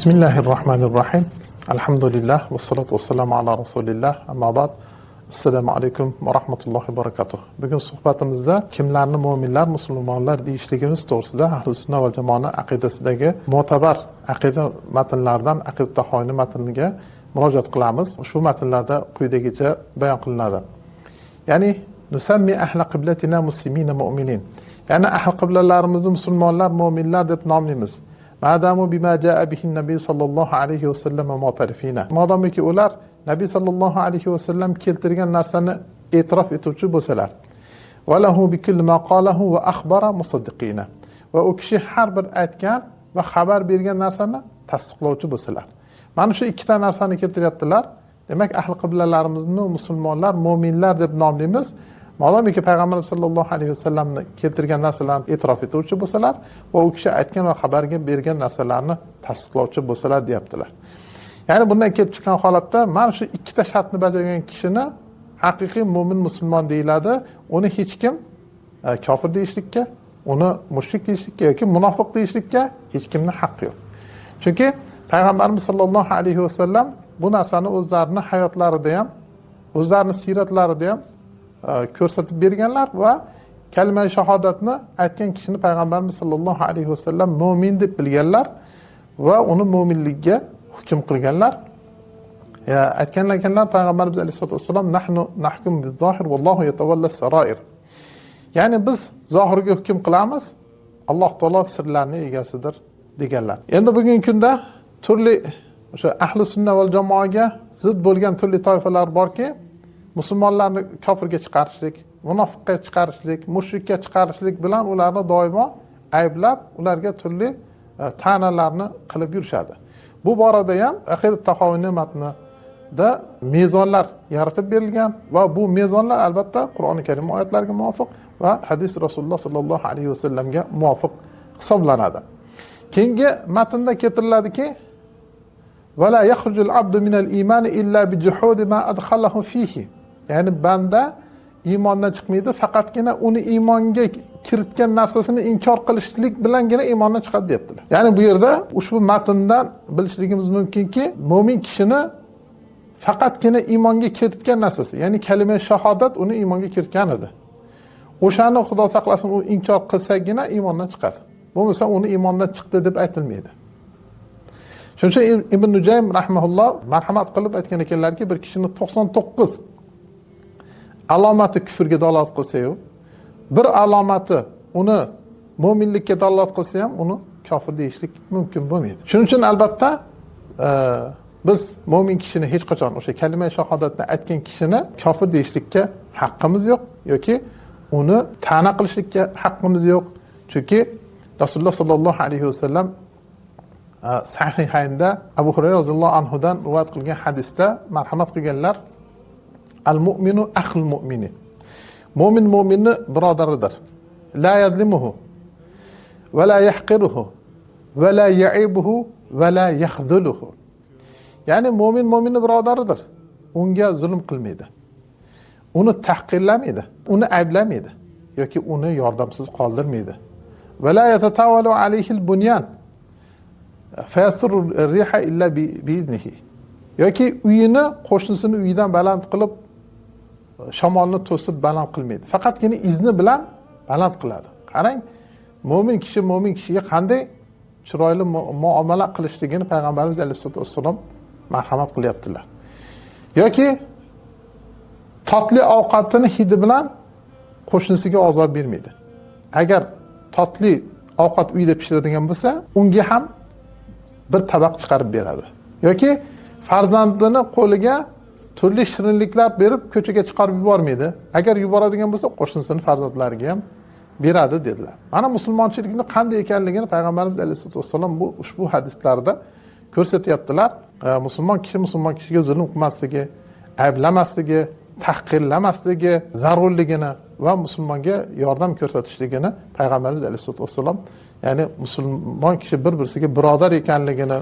Bismillahirrahmanirrahim. Alhamdulillah va salatu vassalamu ala rasulillah. Amma ba'd. Assalomu alaykum va rahmatullohi va barakatuh. Bugun suhbatimizda kimlarni mo'minlar, musulmonlar deyishligimiz to'g'risida Ahli sunna va jamoani aqidasidagi mo'tabar aqida matnlaridan Aqida Tahoviy matniga murojaat qilamiz. Ushbu matnlarda quyidagicha bayon qilinadi. Ya'ni nusammi ahla qiblatina muslimina mu'minin. Ya'ni ahli qiblalarimizni musulmonlar, mo'minlar deb nomlaymiz. Madamu bima jaa bihi nabiy sallallohu alayhi vasallam mu'tarifina. Modomiki ular Nabiy sallallohu alayhi vasallam keltirgan narsani e'tirof etuvchi bo'lsalar. Va lahu bikulli ma qalahu va akhbara musaddiqina. Va u kishi har bir aytgan va xabar bergan narsani tasdiqlovchi bo'lsalar. Mana shu ikkita narsani keltiryaptilar. Demak, ahli qiblalarimizni musulmonlar, mo'minlar deb nomlaymiz. Modomiki payg'ambarimiz sallallohu alayhi vasallamni keltirgan narsalarni e'tirof etuvchi bo'lsalar va u kishi aytgan va xabarga bergan narsalarni tasdiqlovchi bo'lsalar deyaptilar. Ya'ni bundan kelib chiqqan holatda mana shu ikkita shartni bajargan kishini haqiqiy mo'min musulmon deyiladi. Uni hech kim kofir deyishlikka, uni mushrik deyishlikka yoki munofiq deyishlikka hech kimning haqqi yo'q. Chunki payg'ambarimiz sallallohu alayhi vasallam bu narsani o'zlarini hayotlarida ham, o'zlarini siyratlarida ham ko'rsatib berganlar va kalima shahodatni aytgan kishini payg'ambarimiz sallallohu alayhi vasallam mo'min deb bilganlar va uni mo'minlikka hukm qilganlar. Aytgan ekanlar payg'ambarimiz alayhisalotu vassalom nahnu nahkum biz-zohir vallohu yatawalla saroir. Ya'ni biz zohirga hukm qilamiz, Alloh taolo sirlarning egasidir deganlar. Endi bugungi kunda turli o'sha ahli sunna val jamoaga zid bo'lgan turli toifalar borki, musulmonlarni kofirga chiqarishlik, munofiqqa chiqarishlik, mushrikka chiqarishlik bilan ularni doimo ayblab, ularga turli ta'nalarni qilib yurishadi. Bu borada ham Aqida Tahoviy matnida mezonlar yaratib berilgan va bu mezonlar albatta Qur'oni Karim oyatlariga muvofiq va hadis Rasululloh sallallohu alayhi vasallamga muvofiq hisoblanadi. Keyingi matnda keltiriladiki, va la yakhrujul abdu minal imani illa bi juhudi ma adkhalahu fihi. Ya'ni banda iymondan chiqmaydi, faqatgina uni iymonga kiritgan narsasini inkor qilishlik bilangina iymondan chiqadi deyaptilar. Ya'ni bu yerda ushbu matndan bilishligimiz mumkinki, mo'min kishini faqatgina iymonga kiritgan narsasi, ya'ni kalima shahodat uni iymonga kiritgan edi. O'shani Xudo saqlasin, u inkor qilsagina iymondan chiqadi. Bo'lmasa uni iymondan chiqdi deb aytilmaydi. Shuning uchun Ibn Nujaym rahimahulloh marhamat qilib aytgan ekanlarki, bir kishini 99 alomati kufrga dalolat qilsa-yu, bir alomati uni mo'minlikka dalolat qilsa ham uni kofir deyishlik mumkin bo'lmaydi. Shuning uchun albatta biz mo'min kishini hech qachon o'sha kalima shahodatni aytgan kishini kofir deyishlikka haqqimiz yo'q yoki uni ta'na qilishlikka haqqimiz yo'q. Chunki Rasululloh sallallohu alayhi vasallam Sahihaynda Abu Hurayra roziyallohu anhudan rivoyat qilgan hadisda marhamat qilganlar: al-mu'minu akhul mu'mini. Mo'min mo'minni birodaridir. La yadlimuhu va la yahqiruhu va la ya'ibuhu va la yahduluhu. Ya'ni mo'min mo'minni birodaridir. Unga zulm qilmaydi. Uni tahqirlamaydi, uni ayblamaydi yoki uni yordamsiz qoldirmaydi. Va la yatatawalu alayhi al-bunyan fayasturu riha illa biiznihi. Yoki uyini qo'shnisini uyidan baland qilib shamolni to'sib baland qilmaydi. Faqatgina izni bilan baland qiladi. Qarang, mo'min kishi mo'min kishiga qanday chiroyli muomala qilishligini payg'ambarimiz alayhisalotu vassalom marhamat qilyaptilar. Yoki totli ovqatini hidi bilan qo'shnisiga ozor bermaydi. Agar totli ovqat uyda pishiradigan bo'lsa, unga ham bir tabaq chiqarib beradi. Yoki farzandini qo'liga turli shirinliklar berib ko'chaga chiqarib yubormaydi. Agar yuboradigan bo'lsa, qo'shnisini farzandlariga ham beradi dedilar. Mana musulmonchilikni qanday ekanligini payg'ambarimiz alayhisalotu vassalom bu ushbu hadislarda ko'rsatyaptilar. Musulmon kishi musulmon kishiga zulm qilmasligi, ayblamasligi, tahqirlamasligi zarurligini va musulmonga yordam ko'rsatishligini payg'ambarimiz alayhisalotu vassalom, ya'ni musulmon kishi bir-birisiga birodar ekanligini,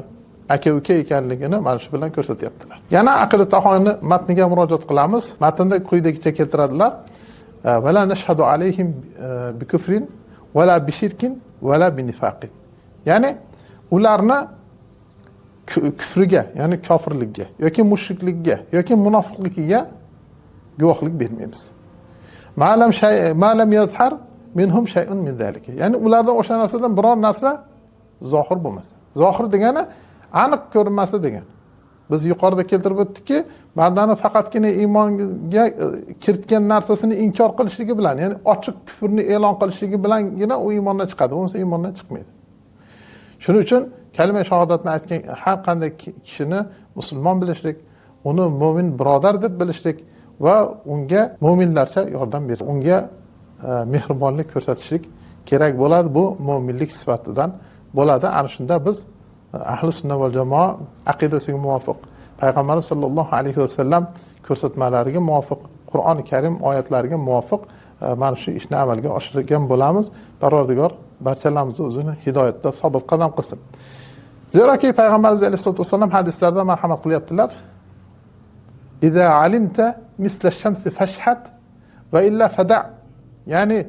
aka uka ekanligini mana shu bilan ko'rsatyaptilar. Yana Aqida Tahoviy matniga murojaat qilamiz. Matnda quyidagicha keltiradilar: va la nashhadu alayhim bikufrin va la bishirkin va la binifaqin. Ya'ni ularni kufriga, ya'ni kofirlikka yoki mushriklikka yoki munofiqligiga guvohlik bermaymiz. Ma lam yazhar minhum shay'un min zalika. Ya'ni ulardan o'sha narsadan biror narsa zohir bo'lmasa. Zohir degani aniq ko'rinmasa degan. Biz yuqorida keltirib o'tdikki, bandani faqatgina iymonga kiritgan narsasini inkor qilishligi bilan, ya'ni ochiq kufrni e'lon qilishligi bilangina u iymondan chiqadi, bo'lmasa iymondan chiqmaydi. Shuning uchun kalima shahodatni aytgan har qanday kishini musulmon bilishlik, uni mo'min birodar deb bilishlik va unga mo'minlarcha yordam berish, unga mehribonlik ko'rsatishlik kerak bo'ladi. Bu mo'minlik sifatidan bo'ladi. Ana shunda biz ahli sunna va jamoa aqidasiga muvofiq, payg'ambarimiz sollallohu alayhi vasallam ko'rsatmalariga muvofiq, Qur'oni Karim oyatlariga muvofiq mana shu ishni amalga oshirgan bo'lamiz. Parvardigor barchalarimizni o'zini hidoyatda sobit qadam qilsin. Zeroki payg'ambarimiz alayhisalotu vassalom hadislarda marhamat qilyaptilar: "Iza alimta misla shamsi fashhad va illa fada". Ya'ni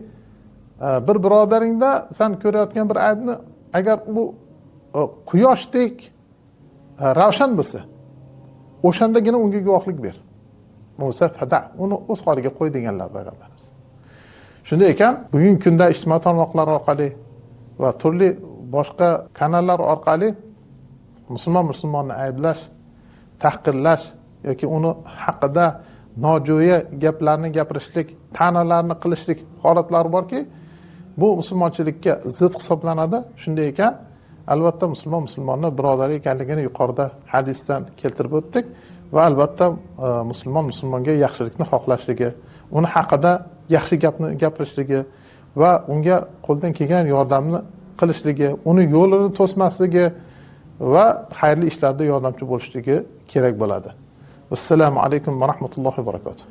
bir birodaringda san ko'rayotgan bir aybni agar u quyoshdek ravshan bo'lsa, o'shandagina unga guvohlik ber, bo'lmasa fada, uni o'z holiga qo'y deganlar payg'ambarimiz. Shunday ekan, bugungi kunda ijtimoiy tarmoqlar orqali va turli boshqa kanallar orqali musulmon musulmonni ayblash, tahqirlash yoki uni haqida nojo'ya gaplarni gapirishlik, ta'nalarni qilishlik holatlari borki, bu musulmonchilikka zid hisoblanadi. Shunday ekan, albatta musulmon musulmonni birodari ekanligini yuqorida hadisdan keltirib o'tdik va albatta musulmon musulmonga yaxshilikni xohlashligi, uni haqida yaxshi gapni gapirishligi va unga qo'ldan kelgan yordamni qilishligi, uni yo'lini to'smasligi va xayrli ishlarda yordamchi bo'lishligi kerak bo'ladi. Assalomu alaykum va rahmatullohi va barakatuh.